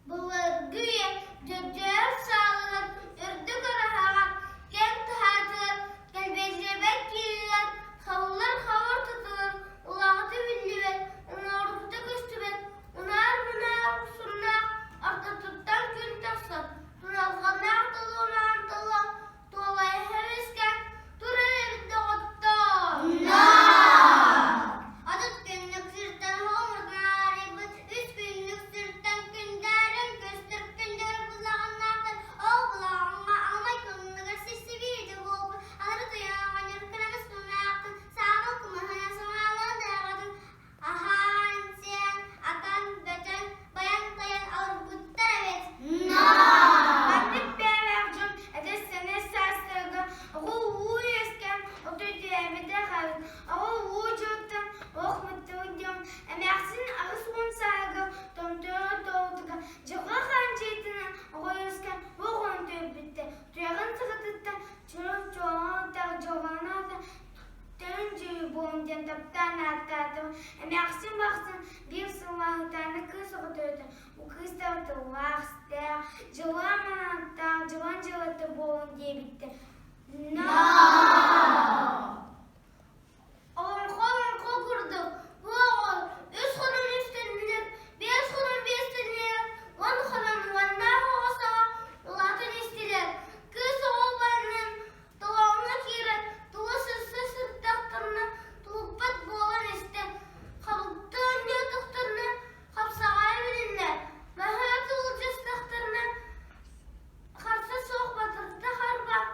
Былыргы үйэ дьөгдьөөр саалыгар үрдүк ыраһаҕа кэм таһаатыгар кэлбэдьийбэт кииригэр хабыллар хабыр тутулар улаҕата биллибэт, уҥуоргута көстүбэт, унаар-мунаар суннаах ортотуттан күн тахсар, туналҕаннаах тылынан тыла Туолайга үөскээн турар эбит доҕоттоор! 30 күннүк сиртэн хомургаарыйбыт, үс күннүк сиртэн күндээрин көстөр күндэр булаҕаннаахтар, ол булаҕаҥҥа аламай куннугар сирсибиирдэ буолбут, анары туйаҕанньар кырамыс мунаахтын, саабыл кумаһына саҥааларын дааҕатын аһаан-сиэн, атан-бөтөн, байан-тайан олорбуттар эбит. Маннык бэйэлээх дьон эдэр-сэмэй саастарга оҕо уу үөскээн оту-үтүөбэтэх эбит. Оҕо уу дьонтон олох мыттыбыт диэн эмээхсин 80 сааһыгар томтойо тоҕутугар дьылҕа хаан дьиэтинэн оҕо үөскээн бу оҕону төрөппүттэр. Туйаҕын саҕатыттан чурал чуолаан дьылҕаланаата Төрүн дьүрү диэн таптаан ааттаатым. Эмээхсин бахсын биир сыллааҕытааны кыыс оҕо төрөтө. Бу кыыс тыллаах, истээх, дьылаан манааттаах, дьылан дьылата буолун диэбиттэр. Олоҥхо олоҥхо курдук бу оҕо үс хонон үстэннилэр, биэс хонон биэстэннилэр, уон хонон уоннаах оҕо саҕа улаатан истилэр. Кыыс оҕо убайынан Толооҥҥо киирэн тула сырса сырдахтарына тулуппат буолан истэ, хабылты оонньоотохторуна хапсаҕайа билиннэ, маһы тылдьыстахтарына харса суох батырда харбаан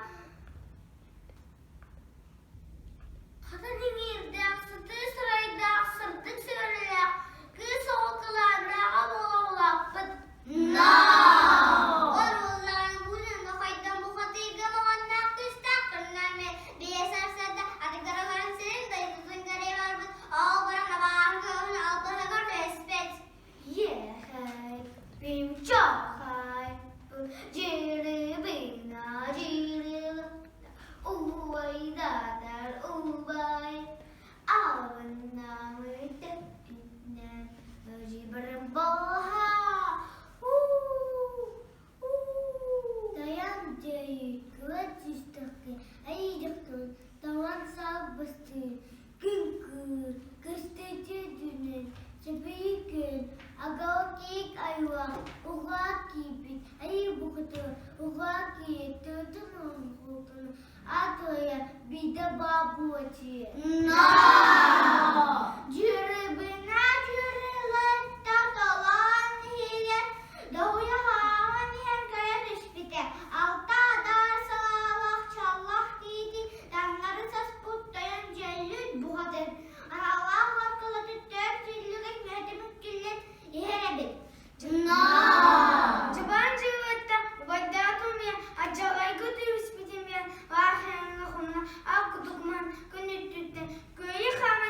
хатан иҥиирдээх, сытыы сырайдаах, сырдык сибэрэлээх кыыс оҕо кылааннааҕа буола улааппыт. Убайдаатар убай, Албыннаамы тэппитинэн Тайан дьайыкыла түстэххэ айыйдахтын таҥан саалбастыыр күн кыыр көстөчө дүнэн сэпийи күн агао киик айылаах уҕаа киирбит айыы букутур уҕаа киир төрдүн оҥоһуутун Атыйа биирдэ баабуочуйа. Дьүрүбүнэ дьүрүлэтте толоон иһигэр доһуйа хааман иһэн көрө түспүтэ. Алта адаар салаалаах чаллах тиити таҥнары саспыт тойон дьөллүт бухатыр. Аналлаах аркылаты төрт сүллүгэс мөһөтүмүк иһэр эбит. Дьыбаан дьиэбиттэн убайдаатым ийэ, адьалайга түбүспүтүм ийэ, лаахыҥҥа хонно, ал кутукман күн өттүттэн күөйэ хааман.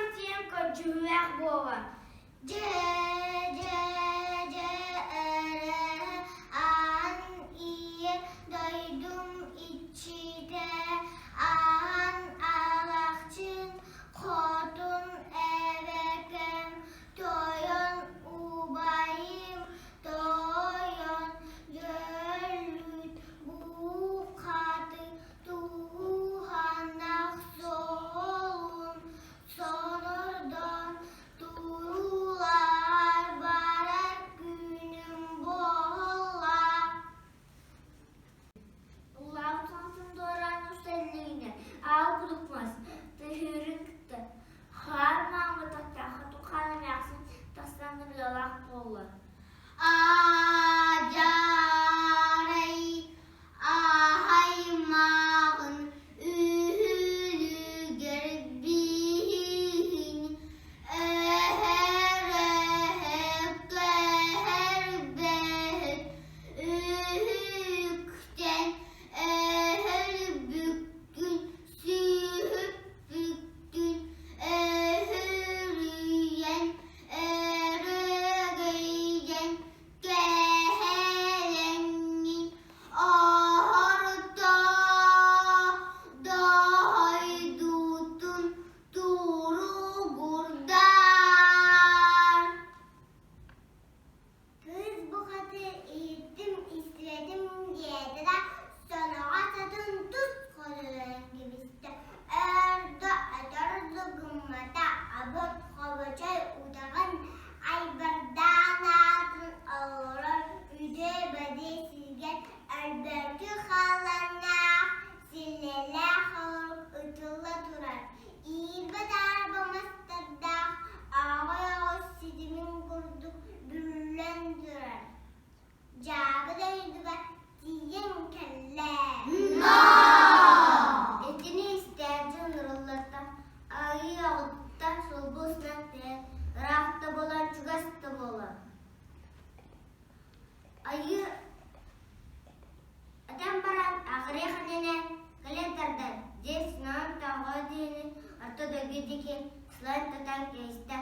диэни орто дойду диэки сылайан тутан кэбистэ.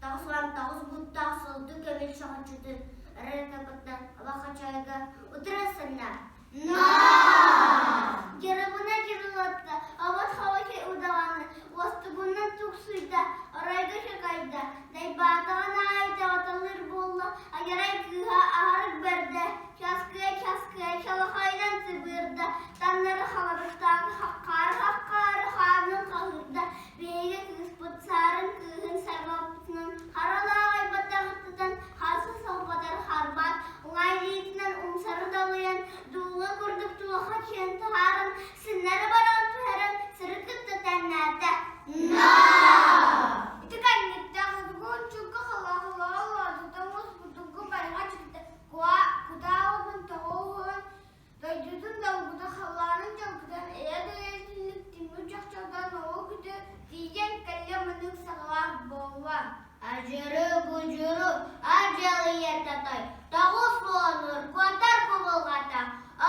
99 бууттаах суолту көмүл соһуччутун ырыата куттан Абахачайга утары сынна. Дьарыбына дьырылатта, абат хабачай удаҕаны, уостугунан туксуйда, оройго чакайда, дайбаатаҕын аайы даҕаталыыр буолла, адьарай кыыһа аһарык бэрдэ, часкыйа-часкыйа чалахайынан сыбыырда, таннары халабыктаан хаххаары-хаххаары хаанын хаһыырда, биһиги кыыспыт саарын кыыһын сарбаппытынан харалааҕай баттаҕыттан харса салбатар харбаат, уҥа илиитинэн умсары далыйан, дуула курдук туохачыйан таһааран, сыннары баран түһэрэн сыры кытта тэҥнээтэ. Ити кэнниттэн хотугу-чукка халаахылаҕа улаатыта муспутугу байҕа чүктэ кутаа уһун тоҕо уһун дойдутун долгута халлаанын дьолгутан эйэ дойдутуннук тимир чохчоҕдон оҕо күтү тиийэн кэллэ мынык саҕалаах буолла. Адьыры-будьуру, адьалыйар татай, тоҕус уонур, куотар кубулҕата,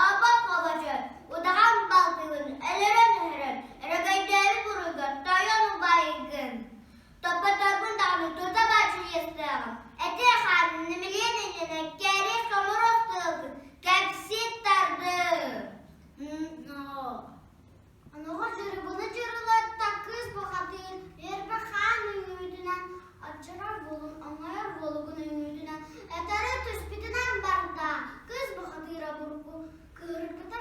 обо хобочой, удаҕан балтыгын өлөрөн-өһөрөн, өрөгөйдөөбүт буруйгар тойон убайгын. Топпоторбун даҕаны тута бааччы иэстээҕим, этэ-хаанын нэмилиэн иннинэ кэриэс хомуруос тыалгын кэпсии тардым. Оноҕо дьырыбыны дьырылатта кыыс бухатыыр Верба хаан үҥүүтүнэн адьарар уолун оҥойор уолугун үҥүүтүнэн этэрэ түспүтүнэн барда. Кыыс бухатыыра бурку кыыһырбыта.